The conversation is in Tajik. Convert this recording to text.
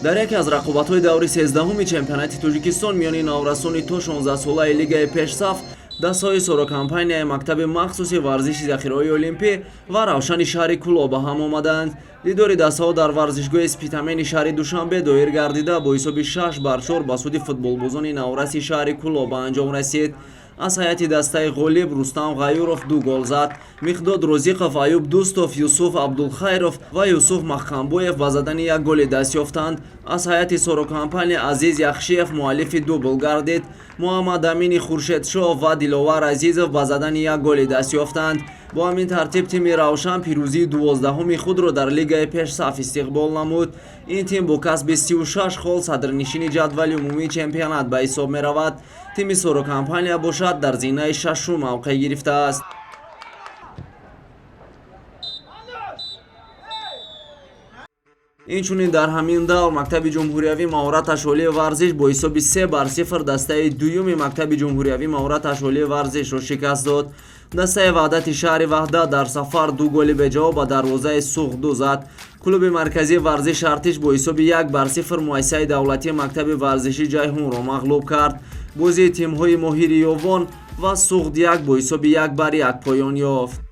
Дар яке аз рақобатҳои даври 13-уми чемпионати Тоҷикистон миёни наврасони то 16-солаи лигаи пешсаф дастаҳои Сорокомпанияи мактаби махсуси варзиши захираҳои олимпӣ ва Равшани шаҳри Кӯлоб ба ҳам омаданд. Дидори дастаҳо дар варзишгоҳи Спитамени шаҳри Душанбе доир гардида, бо ҳисоби 6 бар 4 ба суди футболбозони навраси шаҳри Кӯлоб ба анҷом расид. Аз ҳайати дастаи ғолиб Рустам Ғаюров ду гол зад. Миқдод Розиқов, Аюб Дӯстов, Юсуф Абдулхайров ва Юсуф Маҳкамбоев ба задани як голи даст ёфтанд. Аз ҳайати Сорокомпания Азиз Яхшиев муаллифи дубл гардид. Муҳаммадамини Хуршедшоҳ ва Диловар Азизов ба задани як голи даст ёфтанд. Бо ҳамин тартиб тими Равшан пирӯзии 12-ҳуми худро дар лигаи пешсаф истиқбол намуд. Ин тим бо касби 36 хол садрнишини ҷадвали умумии чемпионат ба ҳисоб меравад. Тими Сорокомпания бошад, дар зинаи шашум мавқеъ гирифтааст. Инчунин дар ҳамин давр мактаби ҷумҳуриявии маҳораташ олии варзиш бо ҳисоби 3 бар 0 дастаи дуюми мактаби ҷумҳуриявии маҳораташ олии варзишро шикаст дод. Дастаи Ваҳдати шаҳри Ваҳдат дар сафар ду голи беҷавоб ба дарвозаи Суғд зад. Клуби марказии варзиши Артиш бо ҳисоби 1 бар 0 муассисаи давлатии мактаби варзиши Ҷайҳунро мағлуб кард. Бозии тимҳои Моҳири Ёвон ва Суғд як бо ҳисоби 1 бар 1 поён ёфт.